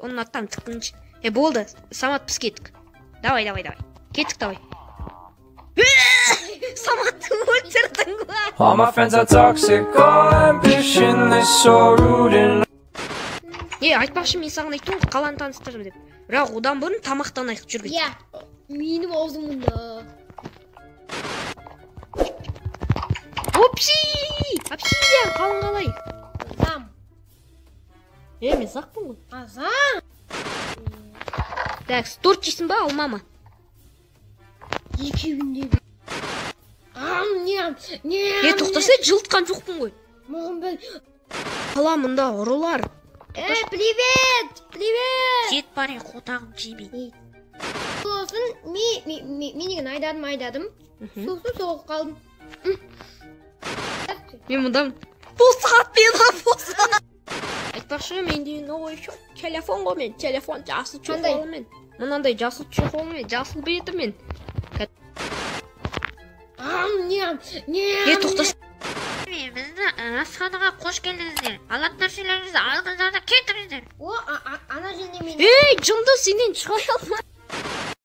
Ұнатамын тыққыншы. Е, болды, Самат, біз кеттік. Давай, давай, давай. Кеттік, давай. Саматты өлтірдің ғой. All my friends are toxic, all ambitionless, so rude and Е, айтпақшы, мен саған айттым ғой, қаланы таныстырдым деп. Бірақ одан бұрын тамақтанайық, жүр кеттік. Иә, менің аузым мұнда. Опси! Обсидиан, қалың қалай? Зам. Е, мен сақпын ғой. Азам. Так, торт жейсің ба, алма ма? Екеуінде де. Ам, ням, ням. Е, тоқтаса, жылытқан жоқпын ғой. Маған бір. Қала мұнда ұрылар. Э, привет, привет. Жет бар, е, қотағым жемей. Сосын мен деген айдадым, айдадым. Сосын соғып қалдым. Мен мұндамын. Босат мені, босат. Айтпақшы, менде новый телефон ғой мен. Телефон жасыл Қандай? чехолымен. Мынандай жасыл чехолымен, жасыл бетімен. Ам, ням, ням. Е, тоқтаса. Бізді асханаға қош келдіңіздер. Алатын нәрселеріңізді алыңыздар да кетіңіздер. О, ана жерде мен. Ей, жынды, сенен шыға алмай.